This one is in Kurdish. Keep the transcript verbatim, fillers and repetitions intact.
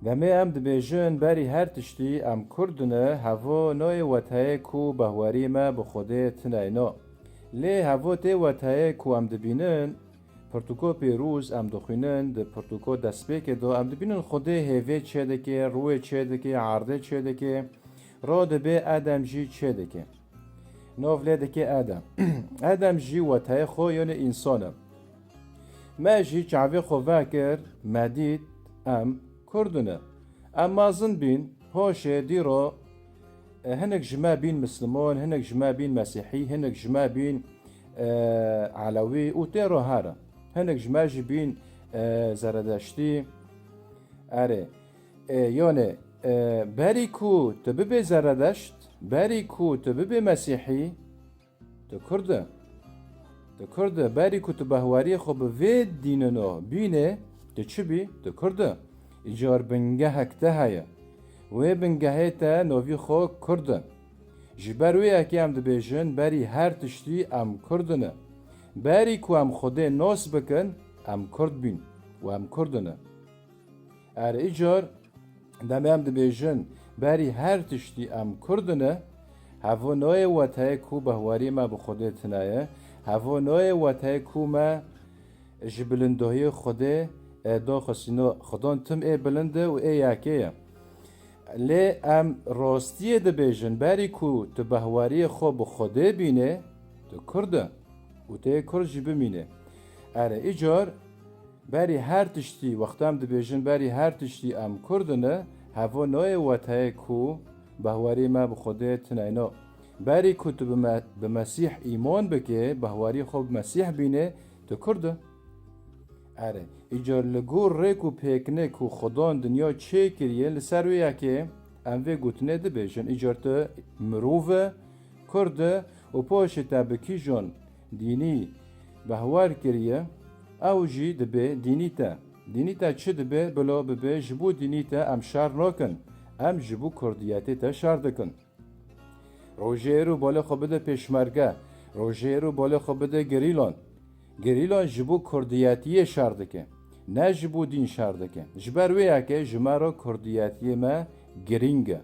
Demê em dibêjin berî her tiştî em Kurd ne, hevo nayê weteyê ku behwarî me bi Xwedê tine ye. No. Lê hevo tê weteyê ku em dibînin, pirtûko pêrûz em dixwînin, di pirtûko destpêkê de em dibînin Xwedê hêvê çêdike, rûyê çêdike, erdê çêdike, ro dibê Edem jî çêdike. Nov lê dike Edem. Edem jî weteyê xwe, yanî însan e. Me jî çavê xwe vekir, me dît em Kurd ne. Em mezin bîn, paşê dîro, e, hinek ji me bîn Misliman, hinek ji me bîn Mesîhî, hinek ji me bîn, e, Elewî û tê ro here. Hinek ji me jî bîn, e, Zeredeştî. Erê, e, yanî, e, berî ku tu bibê Zeredeşt, berî ku tu bibê Mesîhî, tu Kurd e. Tu Kurd e. Berî ku tu behwariyê xwe bi vê dînino bînê, tu çi bî? Tu Kurd e. Îcar bingehek te heye. Wê bingehê te novî xwe Kurd e. Ji ber wê yekê em dibêjin, berî her tiştî em Kurd ne. Berî ku em Xwedê nas bikin, em Kurd bîn û em Kurd ne. Erê, îcar demê em dibêjin, berî her tiştî em Kurd ne, hevo nayê weteyê ku behwarî me bi Xwedê tine ye, hevo nayê weteyê ku me ji bilindahiyê Xwedê, e, daxistîno. Xudan tim ê bilind e û ê yekê ye. Lê em rastiyê dibêjin, berî ku tu behwariyê xwe bi Xwedê bînê, tu Kurd e û tu yê Kurd jî bimînê. Erê, îcar berî her tiştî, wexta em dibêjin berî her tiştî em Kurd ne, hevo nayê weteyê ku behwarî me bi Xwedê tine ye. No. Berî ku tu bi me-, bi Mesîh îman bikê, behwarî xwe bi Mesîh bînê, tu Kurd e. Erê, îcar li gor rêk û pêkine ku Xudan dinya çêkiriye, li ser wê yekê em vê gotinê dibêjin, îcar tu mirov e, Kurd e û paşê te bi kîjan dînî behwar kiriye, ew jî dibe dînî te. Dînî te çi dibe, bila bibe, ji bo dînî te em şer nakin, em ji bo kurdiyetê te şer dikin. Rojê êro balê xwe bide pêşmerge, rojê êro balê xwe bide gerîlan. Gerîlan ji bo kurdiyetiyê şer dike, ne ji bo dîn şer dike. Ji ber wê yekê ji me re kurdiyetiyê me girîng e.